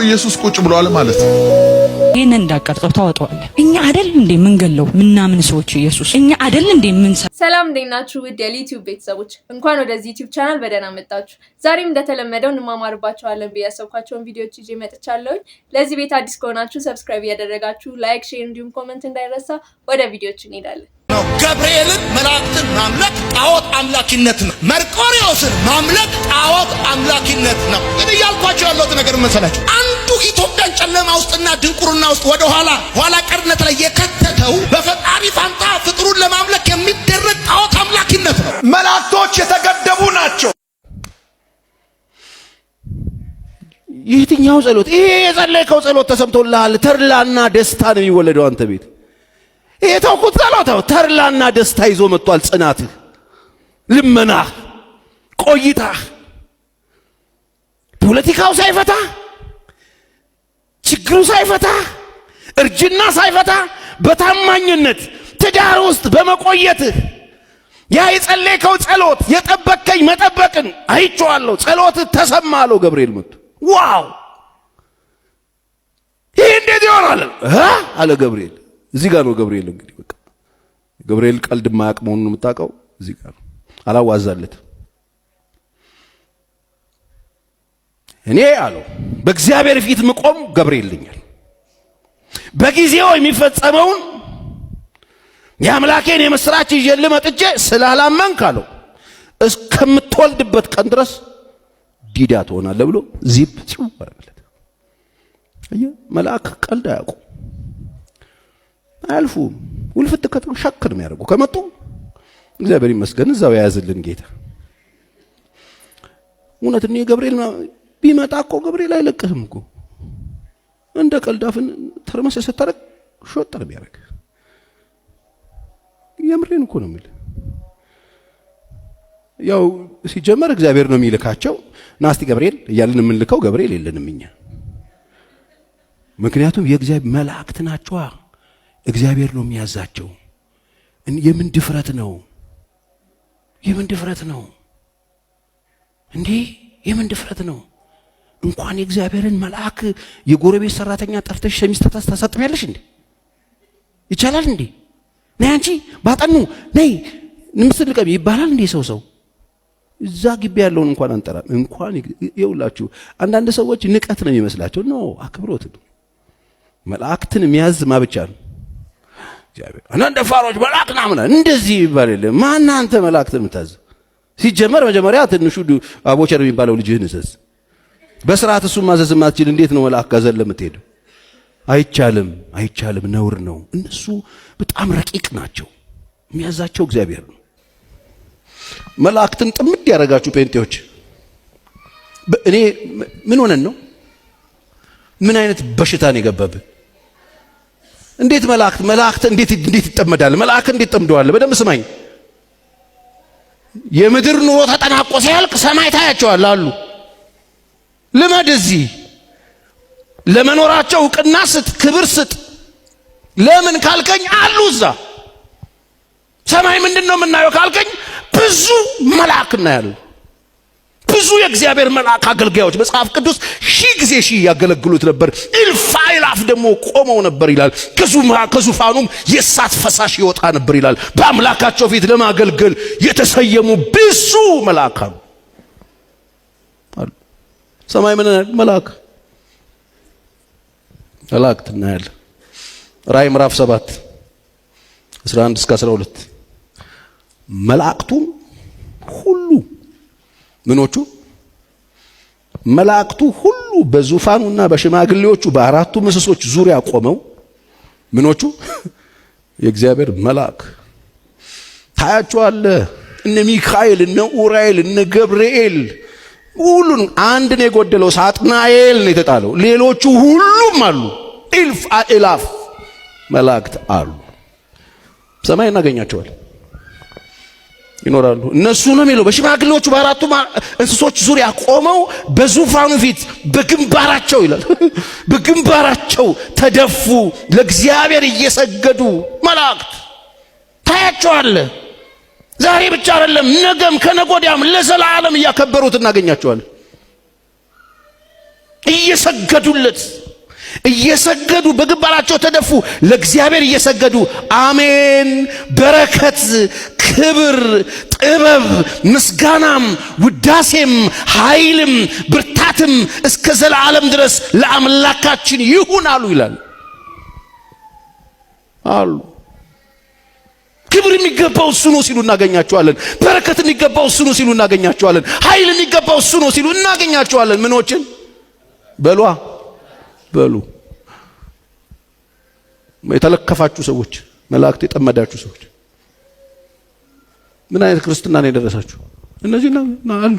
ኢየሱስ ቁጭ ብሏል ማለት ነው። ይህንን እንዳቀርጸው ታወጣዋለህ። እኛ አደል እንዴ ምንገለው ምናምን ሰዎች ኢየሱስ እኛ አደል እንዴ ምን ሰላም እንዴት ናችሁ? ውድ የዩቲዩብ ቤተሰቦች እንኳን ወደዚህ ዩቲዩብ ቻናል በደህና መጣችሁ። ዛሬም እንደተለመደው እንማማርባቸዋለን ብዬ ያሰብኳቸውን ቪዲዮዎች ይዤ መጥቻለሁኝ። ለዚህ ቤት አዲስ ከሆናችሁ subscribe እያደረጋችሁ like፣ share እንዲሁም comment እንዳይረሳ። ወደ ቪዲዮዎች እንሄዳለን። ገብርኤልን መላእክትን ማምለክ ጣዖት አምላኪነት ነው። መርቆሪዎስን ማምለክ ጣዖት አምላኪነት ነው። ግን እያልኳቸው ያለሁት ነገር መሰላችሁ፣ አንዱ ኢትዮጵያን ጨለማ ውስጥና ድንቁርና ውስጥ ወደ ኋላ ኋላ ቀርነት ላይ የከተተው በፈጣሪ ፋንታ ፍጥሩን ለማምለክ የሚደረግ ጣዖት አምላኪነት ነው። መላእክቶች የተገደቡ ናቸው። የትኛው ጸሎት? ይሄ የጸለይከው ጸሎት ተሰምቶልሃል። ተድላና ደስታ ነው የሚወለደው አንተ ቤት። ይሄ ተውኩት ጸሎት ተድላና ደስታ ይዞ መጥቷል። ጽናትህ፣ ልመናህ፣ ቆይታህ ፖለቲካው ሳይፈታ ችግሩ ሳይፈታ እርጅና ሳይፈታ በታማኝነት ትዳር ውስጥ በመቆየትህ ያ የጸለይከው ጸሎት የጠበቅከኝ መጠበቅን አይቼዋለሁ። ጸሎትህ ተሰማ አለው ገብርኤል መጥቶ። Wow፣ ይህ እንዴት ይሆናል አለ ገብርኤል። እዚህ ጋር ነው ገብርኤል። እንግዲህ በቃ ገብርኤል ቀልድ የማያውቅ መሆኑን የምታውቀው እዚህ ጋር ነው። አላዋዛለት። እኔ አለው በእግዚአብሔር ፊት ምቆም ገብርኤል ልኛል። በጊዜው የሚፈጸመውን የአምላኬን የምስራች ይዤልህ መጥቼ ስላላመንክ አለው እስከምትወልድበት ቀን ድረስ ዲዳ ትሆናለህ ብሎ ዚፕ ጽው አደረገለት። አየህ፣ መልአክ ቀልድ አያውቁም፣ አያልፉም። ውልፍት ከጥሩ ሸክ ነው የሚያደርጉ። ከመጡ እግዚአብሔር ይመስገን እዛው የያዝልን ጌታ። እውነት እኔ ገብርኤል ቢመጣ እኮ ገብርኤል አይለቅህም እኮ፣ እንደ ቀልድ አፍን ተርመስ ስታደርግ ሾጥ ነው የሚያደርግ። የምሬን እኮ ነው የሚል። ያው ሲጀመር እግዚአብሔር ነው የሚልካቸው። ናስቲ ገብርኤል እያልን የምንልከው ገብርኤል የለንም እኛ። ምክንያቱም የእግዚአብሔር መላእክት ናቸዋ። እግዚአብሔር ነው የሚያዛቸው። የምን ድፍረት ነው? የምን ድፍረት ነው እንዴ? የምን ድፍረት ነው? እንኳን የእግዚአብሔርን መልአክ የጎረቤት ሰራተኛ ጠርተሽ ሸሚዝ ታሳጥቢያለሽ እንዴ? ይቻላል እንዴ? ነይ አንቺ ባጠኑ ነይ ምስል ልቀቢ ይባላል እንዴ? ሰው ሰው እዛ ግቢ ያለውን እንኳን አንጠራም። እንኳን ይኸውላችሁ አንዳንድ ሰዎች ንቀት ነው የሚመስላቸው። No፣ አክብሮት ነው። መላእክትን የሚያዝ ማ ብቻ ነው እግዚአብሔር። አንዳንድ ደፋሮች መልአክ ና ምናምን እንደዚህ ይባል የለም። ማን አንተ መላእክትን የምታዝ? ሲጀመር መጀመሪያ ትንሹ አቦቸር የሚባለው ልጅህን እዘዝ በስርዓት። እሱን ማዘዝ የማትችል እንዴት ነው መልአክ ጋር ዘለህ የምትሄደው? አይቻልም፣ አይቻልም፣ ነውር ነው። እነሱ በጣም ረቂቅ ናቸው። የሚያዛቸው እግዚአብሔር ነው። መላእክትን ጥምድ ያደረጋችሁ ጴንጤዎች፣ እኔ ምን ሆነን ነው? ምን አይነት በሽታ ነው የገባብን? እንዴት መላእክት እንዴት እንዴት ይጠመዳል? መልአክ እንዴት ጠምደዋል? በደንብ ስማኝ። የምድር ኑሮ ተጠናቆ ሲያልቅ ሰማይ ታያቸዋል አሉ። ልመድ፣ እዚህ ለመኖራቸው እውቅና ስጥ፣ ክብር ስጥ። ለምን ካልከኝ አሉ እዛ ሰማይ። ምንድን ነው የምናየው ካልከኝ ብዙ መልአክ እናያለን። ብዙ የእግዚአብሔር መልአክ አገልጋዮች መጽሐፍ ቅዱስ ሺህ ጊዜ ሺህ ያገለግሉት ነበር። እልፍ አእላፍ ደግሞ ቆመው ነበር ይላል። ከዙፋኑም የእሳት ፈሳሽ ይወጣ ነበር ይላል። በአምላካቸው ፊት ለማገልገል የተሰየሙ ብዙ መልአክ አሉ። ሰማይ ምን መልአክ መላእክት እናያለን። ራእይ ምዕራፍ 7 11 እስከ 12 መላእክቱ ሁሉ ምኖቹ መላእክቱ ሁሉ በዙፋኑና በሽማግሌዎቹ በአራቱ እንስሶች ዙሪያ ቆመው፣ ምኖቹ የእግዚአብሔር መልአክ ታያቸዋለህ። እነ ሚካኤል፣ እነ ኡራኤል፣ እነ ገብርኤል ሁሉን፣ አንድ ነው የጎደለው፣ ሳጥናኤል ነው የተጣለው። ሌሎቹ ሁሉም አሉ። እልፍ አእላፍ መላእክት አሉ። ሰማይ እናገኛቸዋል፣ ይኖራሉ። እነሱ ነው የሚለው በሽማግሌዎቹ በአራቱ እንስሶች ዙሪያ ቆመው በዙፋኑ ፊት በግንባራቸው ይላል፣ በግንባራቸው ተደፉ፣ ለእግዚአብሔር እየሰገዱ መላእክት ታያቸዋለህ። ዛሬ ብቻ አይደለም፣ ነገም ከነገ ወዲያም ለዘላለም እያከበሩት እናገኛቸዋለን። እየሰገዱለት እየሰገዱ በግንባራቸው ተደፉ፣ ለእግዚአብሔር እየሰገዱ አሜን፣ በረከት፣ ክብር፣ ጥበብ፣ ምስጋናም፣ ውዳሴም፣ ኃይልም፣ ብርታትም እስከ ዘላለም ድረስ ለአምላካችን ይሁን አሉ ይላል አሉ። ክብር የሚገባው እሱ ነው ሲሉ እናገኛቸዋለን። በረከት የሚገባው እሱ ነው ሲሉ እናገኛቸዋለን። ኃይል የሚገባው እሱ ነው ሲሉ እናገኛቸዋለን። ምኖችን በሏ በሉ። የተለከፋችሁ ሰዎች፣ መላእክት የጠመዳችሁ ሰዎች ምን አይነት ክርስትና ነው የደረሳችሁ? እነዚህ አሉ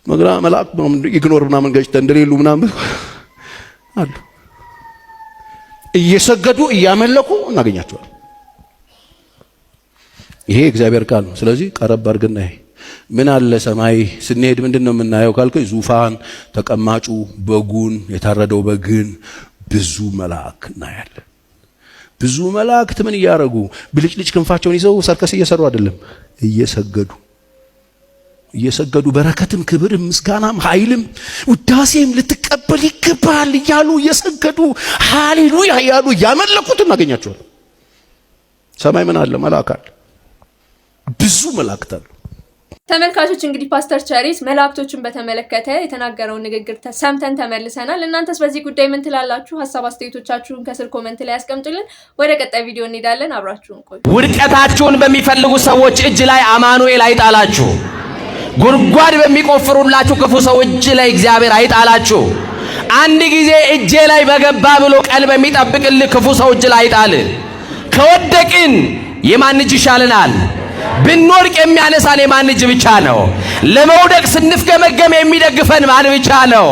መግራ መልአክ ignore ምናምን ገጭተን እንደሌሉ ምናምን አሉ። እየሰገዱ እያመለኩ እናገኛቸዋለን። ይሄ እግዚአብሔር ቃል ነው። ስለዚህ ቀረብ አድርግና ይሄ ምን አለ ሰማይ ስንሄድ ምንድን ነው የምናየው ካልከኝ፣ ዙፋን፣ ተቀማጩ፣ በጉን፣ የታረደው በግን፣ ብዙ መልአክ እናያለን። ብዙ መላእክት ምን እያደረጉ ብልጭልጭ ክንፋቸውን ይዘው ሰርከስ እየሰሩ አይደለም፣ እየሰገዱ እየሰገዱ በረከትም ክብርም ምስጋናም ኃይልም ውዳሴም ልትቀበል ይገባል እያሉ እየሰገዱ ሃሌሉያ እያሉ እያመለኩት እናገኛቸዋለን። ሰማይ ምን አለ? መልአክ አለ። ብዙ መላእክት አሉ። ተመልካቾች እንግዲህ ፓስተር ቸሪስ መላእክቶችን በተመለከተ የተናገረውን ንግግር ሰምተን ተመልሰናል። እናንተስ በዚህ ጉዳይ ምን ትላላችሁ? ሀሳብ አስተያየቶቻችሁን ከስር comment ላይ ያስቀምጡልን። ወደ ቀጣይ ቪዲዮ እንሄዳለን። አብራችሁን ቆዩ። ውድቀታችሁን በሚፈልጉ ሰዎች እጅ ላይ አማኑኤል አይጣላችሁ። ጉድጓድ በሚቆፍሩላችሁ ክፉ ሰው እጅ ላይ እግዚአብሔር አይጣላችሁ። አንድ ጊዜ እጄ ላይ በገባ ብሎ ቀን በሚጠብቅልህ ክፉ ሰው እጅ ላይ አይጣል። ከወደቅን የማን እጅ ይሻለናል? ብንወድቅ የሚያነሳን የማን እጅ ብቻ ነው? ለመውደቅ ስንፍገመገም የሚደግፈን ማን ብቻ ነው?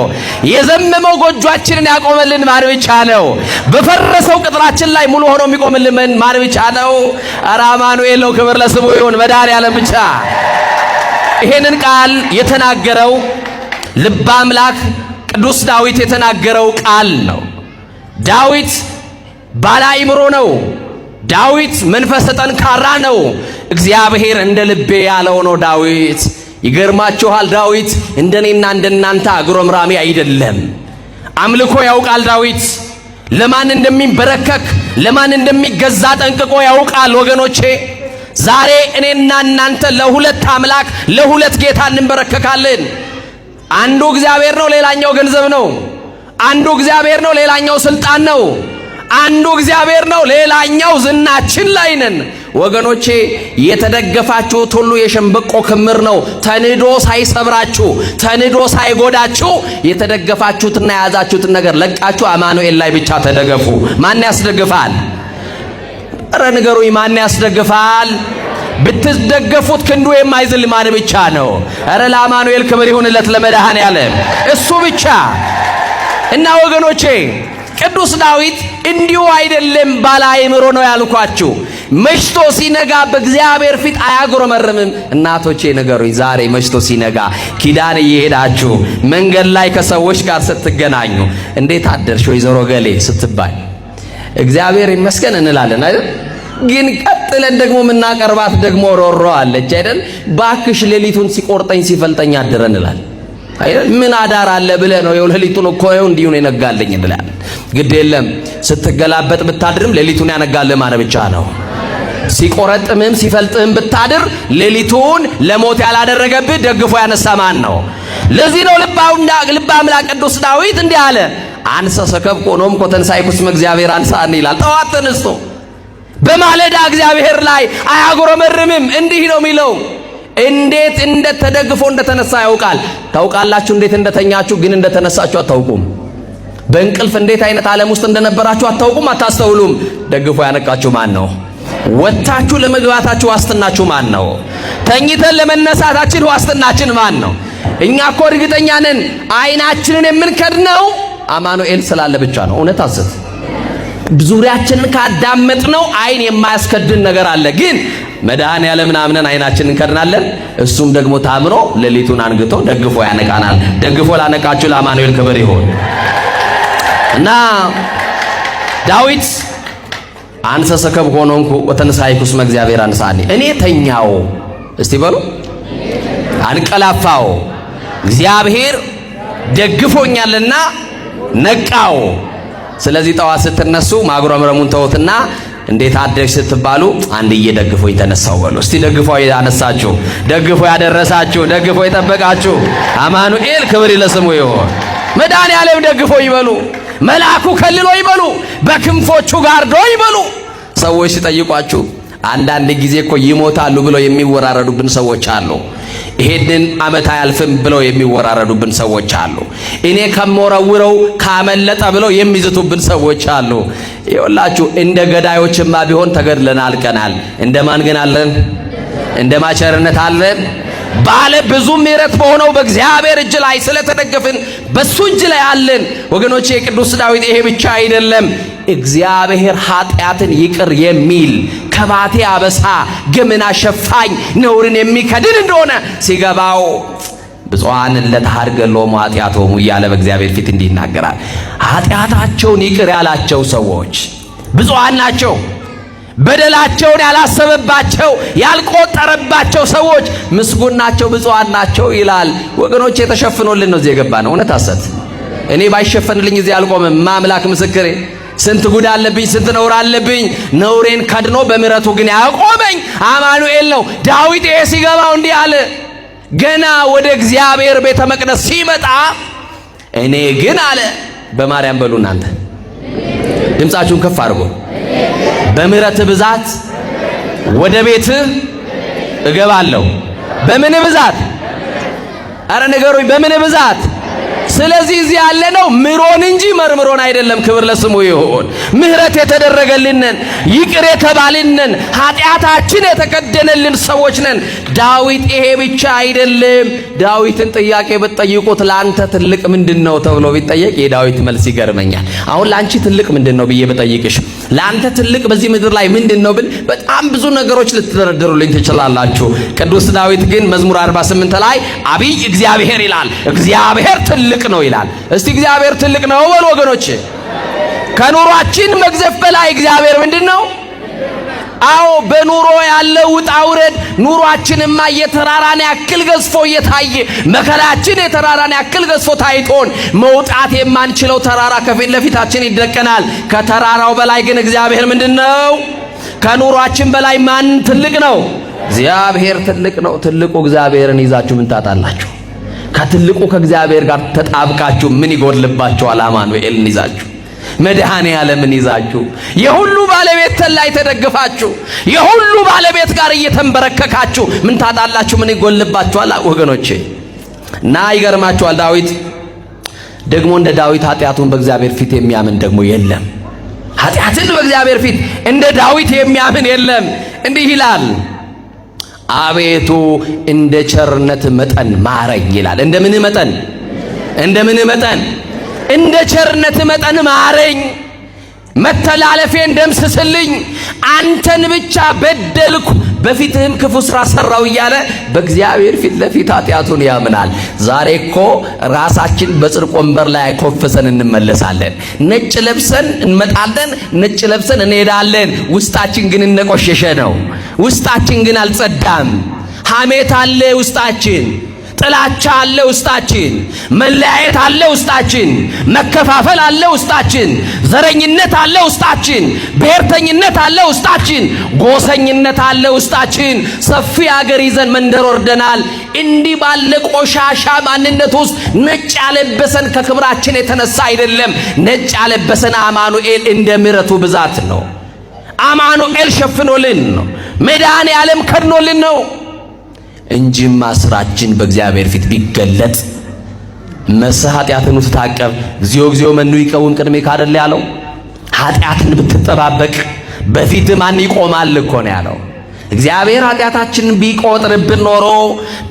የዘመመው ጎጇችንን ያቆመልን ማን ብቻ ነው? በፈረሰው ቅጥራችን ላይ ሙሉ ሆኖ የሚቆምልን ማን ብቻ ነው? ኧረ አማኑኤል ነው። ክብር ለስሙ ይሁን፣ መድኃኔዓለም ብቻ። ይሄንን ቃል የተናገረው ልበ አምላክ ቅዱስ ዳዊት የተናገረው ቃል ነው። ዳዊት ባለ አእምሮ ነው። ዳዊት መንፈሰ ጠንካራ ነው። እግዚአብሔር እንደ ልቤ ያለው ነው ዳዊት። ይገርማችኋል፣ ዳዊት እንደኔና እንደናንተ አጉረምራሚ አይደለም። አምልኮ ያውቃል ዳዊት። ለማን እንደሚንበረከክ ለማን እንደሚገዛ ጠንቅቆ ያውቃል። ወገኖቼ ዛሬ እኔና እናንተ ለሁለት አምላክ ለሁለት ጌታ እንበረከካለን። አንዱ እግዚአብሔር ነው፣ ሌላኛው ገንዘብ ነው። አንዱ እግዚአብሔር ነው፣ ሌላኛው ስልጣን ነው። አንዱ እግዚአብሔር ነው፣ ሌላኛው ዝናችን ላይ ነን። ወገኖቼ የተደገፋችሁት ሁሉ የሸንበቆ ክምር ነው። ተንዶ ሳይሰብራችሁ ተንዶ ሳይጎዳችሁ የተደገፋችሁትና የያዛችሁትን ነገር ለቃችሁ አማኑኤል ላይ ብቻ ተደገፉ። ማን ያስደግፋል? ኧረ ንገሩኝ፣ ማን ያስደግፋል? ብትደገፉት ክንዱ የማይዝል ማን ብቻ ነው? ኧረ ለአማኑኤል ክብር ይሁንለት ለመድኃኔዓለም እሱ ብቻ። እና ወገኖቼ ቅዱስ ዳዊት እንዲሁ አይደለም ባለ አእምሮ ነው ያልኳችሁ። መሽቶ ሲነጋ በእግዚአብሔር ፊት አያጉረመርምም። እናቶቼ ንገሩኝ፣ ዛሬ መሽቶ ሲነጋ ኪዳን እየሄዳችሁ መንገድ ላይ ከሰዎች ጋር ስትገናኙ እንዴት አደርሽ ወይዘሮ ገሌ ስትባል እግዚአብሔር ይመስገን እንላለን አይደል? ግን ቀጥለን ደግሞ የምናቀርባት ደግሞ ሮሮ አለች አይደል? ባክሽ ሌሊቱን ሲቆርጠኝ ሲፈልጠኝ አደረ እንላለን አይደል? ምን አዳር አለ ብለህ ነው? ይኸው ሌሊቱን እኮ ይኸው እንዲሁ ነው የነጋልኝ እንላለን። ግድ የለም ስትገላበጥ ብታድርም ሌሊቱን ያነጋልህ ማን ብቻ ነው። ሲቆረጥምም ሲፈልጥም ብታድር ሌሊቱን ለሞት ያላደረገብህ ደግፎ ያነሳ ማን ነው? ለዚህ ነው ልበ አምላክ ቅዱስ ዳዊት እንዲህ አለ፣ አንሰ ሰከብኩ ኖምኮ ተንሣኤኩ እስመ እግዚአብሔር አንሳኒ ይላል። ጠዋት ተነስቶ በማለዳ እግዚአብሔር ላይ አያጉረመርምም። እንዲህ ነው የሚለው፣ እንዴት እንደተደግፎ እንደተነሳ ያውቃል። ታውቃላችሁ እንዴት እንደተኛችሁ፣ ግን እንደተነሳችሁ አታውቁም። በእንቅልፍ እንዴት አይነት ዓለም ውስጥ እንደነበራችሁ አታውቁም፣ አታስተውሉም። ደግፎ ያነቃችሁ ማን ነው? ወጥታችሁ ለመግባታችሁ ዋስትናችሁ ማን ነው? ተኝተን ለመነሳታችን ዋስትናችን ማን ነው? እኛ እኮ እርግጠኛ ነን አይናችንን የምንከድነው አማኑኤል ስላለ ብቻ ነው። እውነት አስት ዙሪያችንን ካዳመጥነው አይን የማያስከድን ነገር አለ። ግን መድኃኔዓለምን አምነን አይናችንን እንከድናለን። እሱም ደግሞ ታምኖ ሌሊቱን አንግቶ ደግፎ ያነቃናል። ደግፎ ላነቃችሁ ለአማኑኤል ክብር ይሁን እና ዳዊት አንሰ ሰከብኩ ሆኖንኩ ወተንሳይኩ እስመ እግዚአብሔር አንሳኒ፣ እኔ ተኛው፣ እስቲ በሉ አንቀላፋው፣ እግዚአብሔር ደግፎኛልና ነቃው። ስለዚህ ጠዋት ስትነሱ ማጉረምረሙን ተውትና እንዴት አደርሽ ስትባሉ አንድዬ ደግፎኝ ተነሳው በሉ። እስቲ ደግፎ ያነሳችሁ፣ ደግፎ ያደረሳችሁ፣ ደግፎ የጠበቃችሁ አማኑኤል ክብር ለስሙ ይሁን። መድኃኔዓለም ደግፎ ይበሉ፣ መልአኩ ከልሎ ይበሉ፣ በክንፎቹ ጋርዶ ይበሉ። ሰዎች ሲጠይቋችሁ አንዳንድ ጊዜ እኮ ይሞታሉ ብለው የሚወራረዱብን ሰዎች አሉ። ይሄንን ዓመት አያልፍም ብለው የሚወራረዱብን ሰዎች አሉ። እኔ ከምወረውረው ካመለጠ ብለው የሚዝቱብን ሰዎች አሉ። ይኸውላችሁ እንደ ገዳዮችማ ቢሆን ተገድለን አልቀናል። እንደ ማን ግን አለን? እንደ ማቸርነት አለን። ባለ ብዙ ምሕረት በሆነው በእግዚአብሔር እጅ ላይ ስለተደገፍን በሱ እጅ ላይ አለን። ወገኖቼ የቅዱስ ዳዊት ይሄ ብቻ አይደለም። እግዚአብሔር ኃጢአትን ይቅር የሚል ከባቴ አበሳ ገመና ሸፋኝ ነውርን የሚከድን እንደሆነ ሲገባው ብፁዓን ለተኀድገ ሎሙ ኃጢአቶሙ እያለ በእግዚአብሔር ፊት እንዲህ ይናገራል። ኃጢአታቸውን ይቅር ያላቸው ሰዎች ብፁዓን ናቸው። በደላቸውን ያላሰበባቸው ያልቆጠረባቸው ሰዎች ምስጉን ናቸው፣ ብፁዓን ናቸው ይላል። ወገኖች የተሸፍኖልን ነው እዚህ የገባ ነው። እውነት ሐሰት? እኔ ባይሸፈንልኝ እዚህ አልቆምም። ማምላክ ምስክሬ። ስንት ጉድ አለብኝ፣ ስንት ነውር አለብኝ። ነውሬን ከድኖ በምሕረቱ ግን ያቆመኝ አማኑኤል ነው። ዳዊት ይሄ ሲገባው እንዲህ አለ። ገና ወደ እግዚአብሔር ቤተ መቅደስ ሲመጣ እኔ ግን አለ። በማርያም በሉ እናንተ ድምፃችሁን ከፍ አድርጎ በምሕረት ብዛት ወደ ቤት እገባለሁ። በምን ብዛት? አረ ንገሩኝ፣ በምን ብዛት? ስለዚህ እዚህ ያለነው ምሮን እንጂ መርምሮን አይደለም። ክብር ለስሙ ይሁን። ምሕረት የተደረገልንን ይቅር የተባልንን ኃጢአታችን የተከደነልን ሰዎች ነን። ዳዊት ይሄ ብቻ አይደለም። ዳዊትን ጥያቄ ብትጠይቁት ለአንተ ትልቅ ምንድን ነው ተብሎ ቢጠየቅ የዳዊት መልስ ይገርመኛል። አሁን ለአንቺ ትልቅ ምንድን ነው ብዬ ብጠይቅሽ ለአንተ ትልቅ በዚህ ምድር ላይ ምንድን ነው ብል በጣም ብዙ ነገሮች ልትደረድሩልኝ ትችላላችሁ። ቅዱስ ዳዊት ግን መዝሙር 48 ላይ አብይ እግዚአብሔር ይላል። እግዚአብሔር ትልቅ ነው ይላል። እስቲ እግዚአብሔር ትልቅ ነው በሉ ወገኖች። ከኑሯችን መግዘፍ በላይ እግዚአብሔር ምንድን ነው? አዎ በኑሮ ያለው ውጣ ውረድ ኑሯችንማ የተራራን ያክል ገዝፎ እየታየ መከራችን የተራራን ያክል ገዝፎ ታይቶን መውጣት የማንችለው ተራራ ከፊት ለፊታችን ይደቀናል። ከተራራው በላይ ግን እግዚአብሔር ምንድን ነው? ከኑሯችን በላይ ማን ትልቅ ነው? እግዚአብሔር ትልቅ ነው። ትልቁ እግዚአብሔርን ይዛችሁ ምን ታጣላችሁ? ከትልቁ ከእግዚአብሔር ጋር ተጣብቃችሁ ምን ይጎድልባችኋል? አማኑኤልን ይዛችሁ መድኃኔ ዓለምን ይዛችሁ የሁሉ ባለቤት ላይ ተደግፋችሁ የሁሉ ባለቤት ጋር እየተንበረከካችሁ ምን ታጣላችሁ? ምን ይጎልባችኋል? ወገኖቼ እና ይገርማችኋል፣ ዳዊት ደግሞ እንደ ዳዊት ኃጢአቱን በእግዚአብሔር ፊት የሚያምን ደግሞ የለም። ኃጢአትን በእግዚአብሔር ፊት እንደ ዳዊት የሚያምን የለም። እንዲህ ይላል፣ አቤቱ እንደ ቸርነት መጠን ማረኝ ይላል። እንደ ምን መጠን? እንደ ምን መጠን? እንደ ቸርነት መጠን ማረኝ፣ መተላለፌን ደምስስልኝ፣ አንተን ብቻ በደልኩ፣ በፊትህም ክፉ ስራ ሰራው እያለ በእግዚአብሔር ፊት ለፊት ኃጢአቱን ያምናል። ዛሬ እኮ ራሳችን በጽድቅ ወንበር ላይ ኮፍሰን እንመለሳለን። ነጭ ለብሰን እንመጣለን፣ ነጭ ለብሰን እንሄዳለን። ውስጣችን ግን እንደቆሸሸ ነው። ውስጣችን ግን አልጸዳም። ሐሜት አለ ውስጣችን፣ ጥላቻ አለ ውስጣችን፣ መለያየት አለ ውስጣችን፣ መከፋፈል አለ ውስጣችን፣ ዘረኝነት አለ ውስጣችን፣ ብሔርተኝነት አለ ውስጣችን፣ ጎሰኝነት አለ ውስጣችን። ሰፊ አገር ይዘን መንደር ወርደናል። እንዲህ ባለ ቆሻሻ ማንነት ውስጥ ነጭ ያለበሰን ከክብራችን የተነሳ አይደለም። ነጭ ያለበሰን አማኑኤል እንደ ምሕረቱ ብዛት ነው። አማኑኤል ሸፍኖልን ነው። መድኃኔ ዓለም ከድኖልን ነው እንጂማ ስራችን በእግዚአብሔር ፊት ቢገለጥ መሰ ኃጢአትን ትታቀብ እግዚኦ እግዚኦ መኑ ይቀውም ቅድሜ ካደለ ያለው ኃጢአትን ብትጠባበቅ በፊት ማን ይቆማል እኮ ነው ያለው። እግዚአብሔር ኃጢአታችንን ቢቆጥርብን ኖሮ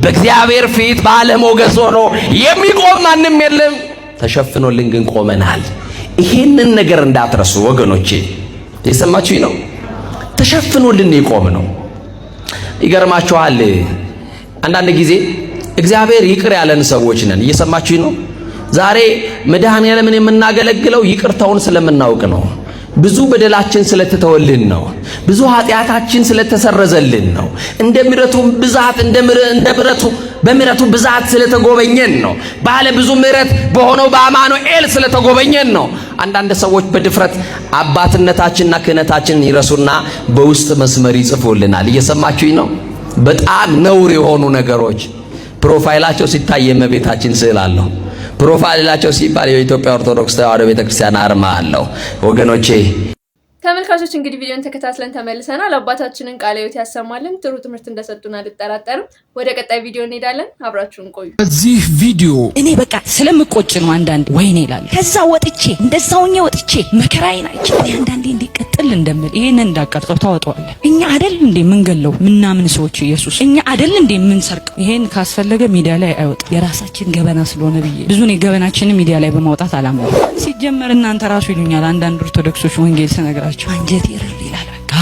በእግዚአብሔር ፊት ባለሞገስ ሆኖ የሚቆም ማንም የለም። ተሸፍኖልን ግን ቆመናል። ይሄንን ነገር እንዳትረሱ ወገኖቼ፣ የሰማችሁኝ ነው። ተሸፍኖልን የቆም ነው። ይገርማችኋል። አንዳንድ ጊዜ እግዚአብሔር ይቅር ያለን ሰዎች ነን። እየሰማችሁኝ ነው። ዛሬ መድኃኔዓለምን የምናገለግለው ይቅርታውን ስለምናውቅ ነው። ብዙ በደላችን ስለተተወልን ነው። ብዙ ኃጢአታችን ስለተሰረዘልን ነው። እንደ ምሕረቱ ብዛት እንደ ምሕረቱ በምሕረቱ ብዛት ስለተጎበኘን ነው። ባለ ብዙ ምሕረት በሆነው በአማኑኤል ስለተጎበኘን ነው። አንዳንድ ሰዎች በድፍረት አባትነታችንና ክህነታችንን ይረሱና በውስጥ መስመር ይጽፉልናል። እየሰማችሁኝ ነው? በጣም ነውር የሆኑ ነገሮች profile ኣቸው ሲታይ የእመቤታችን ስዕል አለው። Profile ኣቸው ሲባል የኢትዮጵያ ኦርቶዶክስ ተዋሕዶ ቤተክርስቲያን አርማ አለው። ወገኖቼ። ተመልካቾች፣ እንግዲህ ቪዲዮን ተከታትለን ተመልሰናል። አባታችንን ቃለ ሕይወት ያሰማልን። ጥሩ ትምህርት እንደሰጡን አልጠራጠርም። ወደ ቀጣይ ቪዲዮ እንሄዳለን። አብራችሁን ቆዩ። በዚህ ቪዲዮ እኔ በቃ ስለምቆጭ ነው። አንዳንድ ወይኔ ይላል። ከዛ ወጥቼ እንደዛ ሆኜ ወጥቼ መከራዬን አይቼ እኔ አንዳንዴ እንዲቀጥል እንደምል ይሄንን እንዳቀርጸው ታወጣዋለህ። እኛ አይደል እንዴ የምንገለው ምናምን ሰዎች ኢየሱስ፣ እኛ አይደል እንዴ የምንሰርቀው? ይሄን ካስፈለገ ሚዲያ ላይ አይወጣም፣ የራሳችን ገበና ስለሆነ ብዬ ብዙ እኔ ገበናችንን ሚዲያ ላይ በማውጣት አላምንም። ሲጀመር እናንተ ራሱ ይሉኛል አንዳንድ ኦርቶዶክሶች፣ ወንጌል ስነግራቸው አንጀቴ እርር ይላል። በቃ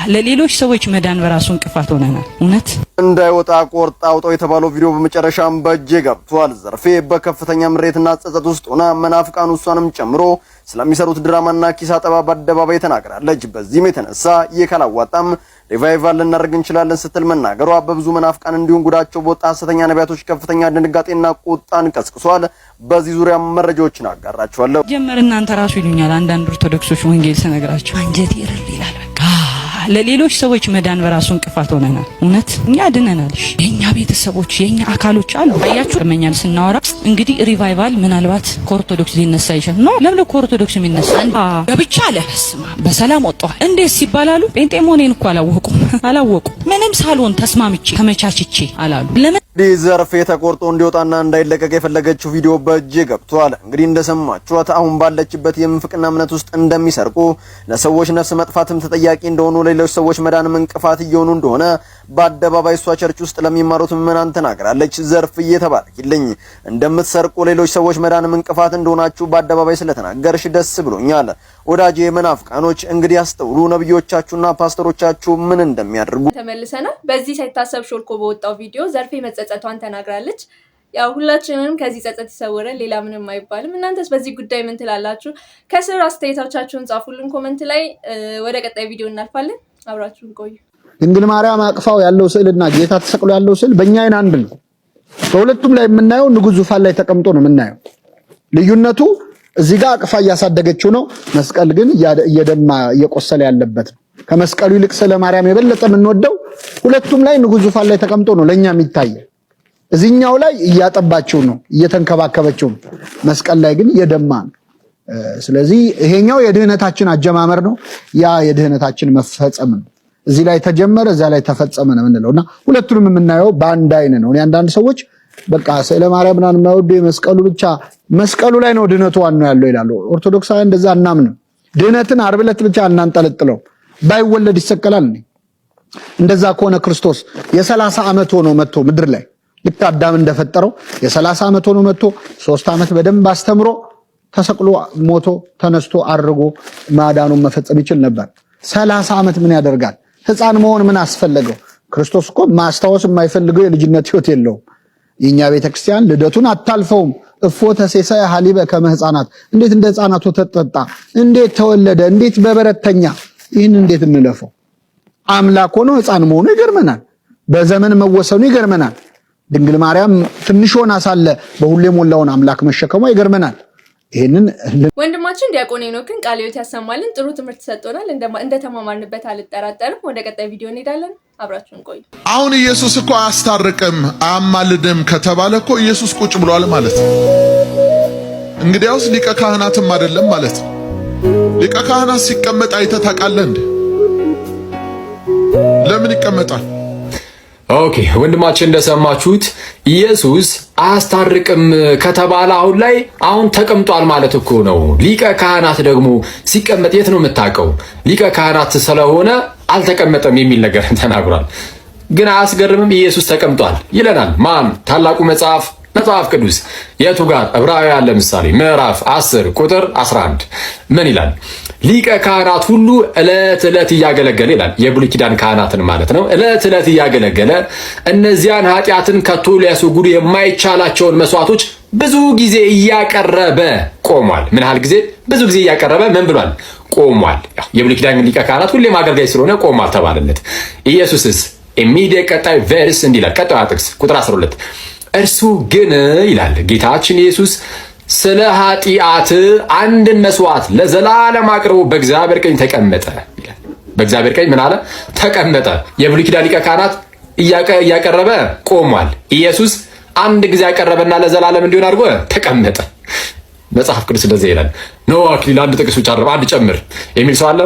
ለሌሎች ሰዎች መዳን በራሱ እንቅፋት ሆነናል። እውነት። እንዳይወጣ ቆርጣ አውጣው የተባለው ቪዲዮ በመጨረሻም በእጄ ገብቷል። ዘርፌ በከፍተኛ ምሬትና ጸጸት ውስጥ ሆና መናፍቃኑ እሷንም ጨምሮ ስለሚሰሩት ድራማና ኪስ አጠባ በአደባባይ ተናግራለች። በዚህም የተነሳ ይህ ካላዋጣም revival ልናደርግ እንችላለን ስትል መናገሯ በብዙ መናፍቃን እንዲሁም ጉዳቸው በወጣ ሐሰተኛ ነቢያቶች ከፍተኛ ድንጋጤና ቁጣን ቀስቅሷል። በዚህ ዙሪያ መረጃዎችን አጋራችኋለሁ። ጀመር እናንተ ራሱ ይሉኛል አንዳንድ ኦርቶዶክሶች፣ ወንጌል ስነግራቸው አንጀቴ እርር ይላል። በቃ ለሌሎች ሰዎች መዳን በራሱ እንቅፋት ሆነናል። እውነት እኛ ድነናል። እሺ የኛ ቤተሰቦች፣ የኛ አካሎች አሉ። አያችሁ መኛል ስናወራ እንግዲህ revival ምናልባት ከኦርቶዶክስ ሊነሳ ይችላል። No፣ ለምን ከኦርቶዶክስ የሚነሳ? ገብቻ አለ ስማ በሰላም ወጥተዋል። እንዴት ሲባላሉ ጴንጤ መሆኔን እኮ አላወቁም አላወቁም። ምንም ሳልሆን ተስማምቼ ተመቻችቼ አላሉ። ለምን? እንግዲህ ዘርፌ ተቆርጦ እንዲወጣና እንዳይለቀቅ የፈለገችው ቪዲዮ በእጄ ገብቷል። እንግዲህ እንደሰማችኋት አሁን ባለችበት የምንፍቅና እምነት ውስጥ እንደሚሰርቁ፣ ለሰዎች ነፍስ መጥፋትም ተጠያቂ እንደሆኑ፣ ለሌሎች ሰዎች መዳንም እንቅፋት እየሆኑ እንደሆነ በአደባባይ እሷ church ውስጥ ለሚማሩት ምዕመናን ተናግራለች። ዘርፍዬ ተባረኪልኝ። እንደምትሰርቁ፣ ሌሎች ሰዎች መዳንም እንቅፋት እንደሆናችሁ በአደባባይ ስለተናገርሽ ደስ ብሎኛል። ወዳጄ መናፍቃኖች እንግዲህ አስተውሉ፣ ነብዮቻችሁና ፓስተሮቻችሁ ምን እንደሚያደርጉ። ተመልሰናል። በዚህ ሳይታሰብ ሾልኮ በወጣው ቪዲዮ ዘርፌ መጸጸቷን ተናግራለች። ያው ሁላችንንም ከዚህ ጸጸት ይሰውረን፣ ሌላ ምንም አይባልም። እናንተስ በዚህ ጉዳይ ምን ትላላችሁ? ከስር አስተያየቶቻችሁን ጻፉልን comment ላይ። ወደ ቀጣይ ቪዲዮ እናልፋለን። አብራችሁን ቆዩ። ድንግል ማርያም አቅፋው ያለው ስዕልና ጌታ ተሰቅሎ ያለው ስዕል በእኛ አይን አንድ ነው። በሁለቱም ላይ የምናየው ንጉሥ ዙፋን ላይ ተቀምጦ ነው የምናየው። ልዩነቱ እዚህ ጋር አቅፋ እያሳደገችው ነው። መስቀል ግን እየደማ እየቆሰለ ያለበት ነው። ከመስቀሉ ይልቅ ስለ ማርያም የበለጠ የምንወደው ሁለቱም ላይ ንጉሥ ዙፋን ላይ ተቀምጦ ነው ለኛ የሚታየው። እዚህኛው ላይ እያጠባችው ነው፣ እየተንከባከበችው ነው። መስቀል ላይ ግን እየደማ ነው። ስለዚህ ይሄኛው የድህነታችን አጀማመር ነው፣ ያ የድህነታችን መፈጸም ነው። እዚህ ላይ ተጀመረ፣ እዛ ላይ ተፈጸመ ነው የምንለው እና ሁለቱንም የምናየው በአንድ አይን ነው። እኔ አንዳንድ ሰዎች በቃ ስዕለ ማርያም ምናምን የማይወዱ የመስቀሉ ብቻ፣ መስቀሉ ላይ ነው ድህነቱ ዋናው ያለው ይላሉ። ኦርቶዶክሳውያን እንደዛ አናምንም። ድህነትን ዓርብ ዕለት ብቻ አናንጠለጥለው። ባይወለድ ይሰቀላል። እንደዛ ከሆነ ክርስቶስ የ30 ዓመት ሆኖ መጥቶ ምድር ላይ ልክ አዳም እንደፈጠረው የ30 ዓመት ሆኖ መጥቶ 3 ዓመት በደንብ አስተምሮ ተሰቅሎ ሞቶ ተነስቶ አድርጎ ማዳኑን መፈጸም ይችል ነበር። 30 ዓመት ምን ያደርጋል? ሕፃን መሆን ምን አስፈለገው? ክርስቶስ እኮ ማስታወስ የማይፈልገው የልጅነት ሕይወት የለውም። የኛ ቤተክርስቲያን ልደቱን አታልፈውም። እፎ ተሴሰየ ሐሊበ ከመ ሕፃናት፣ እንዴት እንደ ሕፃናት ወተት ጠጣ? እንዴት ተወለደ? እንዴት በበረት ተኛ? ይህን እንዴት እንለፈው? አምላክ ሆኖ ሕፃን መሆኑ ይገርመናል። በዘመን መወሰኑ ይገርመናል። ድንግል ማርያም ትንሽ ሆና ሳለ በሁሉ የሞላውን አምላክ መሸከሟ ይገርመናል። ይህንን ወንድማችን ዲያቆን ሄኖክን ቃለ ሕይወት ያሰማልን። ጥሩ ትምህርት ሰጥቶናል። እንደተማማርንበት አልጠራጠርም። ወደ ቀጣይ ቪዲዮ እንሄዳለን። አብራችሁን ቆዩ። አሁን ኢየሱስ እኮ አያስታርቅም አያማልድም ከተባለ እኮ ኢየሱስ ቁጭ ብሏል ማለት ነው። እንግዲያውስ ሊቀ ካህናትም አይደለም ማለት ነው። ሊቀ ካህናት ሲቀመጥ አይተህ ታውቃለህ እንዴ? ለምን ይቀመጣል? Okay፣ ወንድማችን እንደሰማችሁት ኢየሱስ አያስታርቅም ከተባለ አሁን ላይ አሁን ተቀምጧል ማለት እኮ ነው። ሊቀ ካህናት ደግሞ ሲቀመጥ የት ነው የምታውቀው? ሊቀ ካህናት ስለሆነ አልተቀመጠም የሚል ነገር ተናግሯል። ግን አያስገርምም? ኢየሱስ ተቀምጧል ይለናል። ማን? ታላቁ መጽሐፍ መጽሐፍ ቅዱስ የቱ ጋር? ዕብራውያን ለምሳሌ ምዕራፍ 10 ቁጥር 11 ምን ይላል? ሊቀ ካህናት ሁሉ ዕለት ዕለት እያገለገለ ይላል። የብሉይ ኪዳን ካህናትን ማለት ነው። ዕለት ዕለት እያገለገለ እነዚያን ኃጢአትን ከቶ ሊያስወግዱ የማይቻላቸውን መስዋዕቶች ብዙ ጊዜ እያቀረበ ቆሟል። ምን ያህል ጊዜ? ብዙ ጊዜ እያቀረበ ምን ብሏል? ቆሟል። የብሉይ ኪዳን ሊቀ ካህናት ሁሌም አገልጋይ ስለሆነ ቆሟል ተባለለት። ኢየሱስስ immediate ቀጣይ verse እንዲህ ይላል። ቀጣዩ ጥቅስ ቁጥር 12፣ እርሱ ግን ይላል ጌታችን ኢየሱስ ስለ ኃጢአት አንድን መስዋዕት ለዘላለም አቅርቦ በእግዚአብሔር ቀኝ ተቀመጠ ይላል። በእግዚአብሔር ቀኝ ምን አለ? ተቀመጠ። የብሉይ ኪዳን ሊቀ ካህናት እያቀረበ ቆሟል። ኢየሱስ አንድ ጊዜ ያቀረበና ለዘላለም እንዲሆን አድርጎ ተቀመጠ። መጽሐፍ ቅዱስ እንደዚህ ይላል። No አክሊል፣ አንድ ጥቅስ ብቻ አይደለም፣ አንድ ጨምር የሚል ሰው አለ።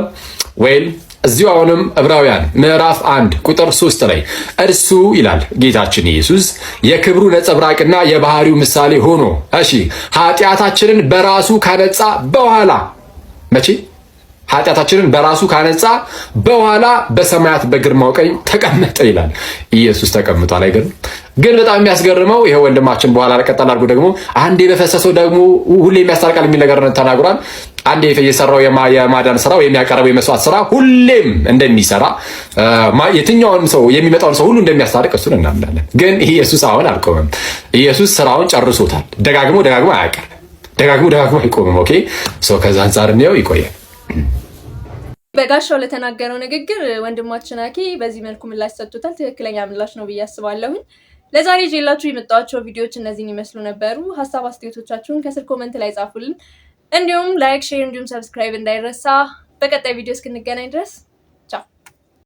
Well፣ እዚሁ አሁንም ዕብራውያን ምዕራፍ 1 ቁጥር 3 ላይ እርሱ ይላል ጌታችን ኢየሱስ የክብሩ ነጸብራቅና የባህሪው ምሳሌ ሆኖ፣ እሺ፣ ኃጢአታችንን በራሱ ካነጻ በኋላ፣ መቼ? ኃጢአታችንን በራሱ ካነጻ በኋላ በሰማያት በግርማው ቀኝ ተቀመጠ ይላል። ኢየሱስ ተቀምጧል። አይገርም? ግን በጣም የሚያስገርመው ይሄ ወንድማችን በኋላ ቀጠል አድርጎ ደግሞ አንዴ በፈሰሰው ደግሞ ሁሌ የሚያስታርቃል የሚል ነገር ተናግሯል። አንዴ የሰራው የማዳን ስራ ወይም ያቀረበው የመስዋዕት ስራ ሁሌም እንደሚሰራ፣ የትኛውንም ሰው የሚመጣውን ሰው ሁሉ እንደሚያስታርቅ እሱን እናምናለን። ግን ኢየሱስ አሁን አልቆመም። ኢየሱስ ስራውን ጨርሶታል። ደጋግሞ ደጋግሞ አያቀርብም። ደጋግሞ ደጋግሞ አይቆምም። Okay፣ so ከዛ አንጻር እንየው። ይቆያል። በጋሻው ለተናገረው ንግግር ወንድማችን አኬ በዚህ መልኩ ምላሽ ሰጥቶታል። ትክክለኛ ምላሽ ነው ብዬ አስባለሁኝ። ለዛሬ ይዤላችሁ የመጣኋቸው ቪዲዮዎች እነዚህን ይመስሉ ነበሩ። ሀሳብ አስተያየቶቻችሁን ከስር comment ላይ ጻፉልን። እንዲሁም like፣ share እንዲሁም subscribe እንዳይረሳ። በቀጣይ ቪዲዮ እስክንገናኝ ድረስ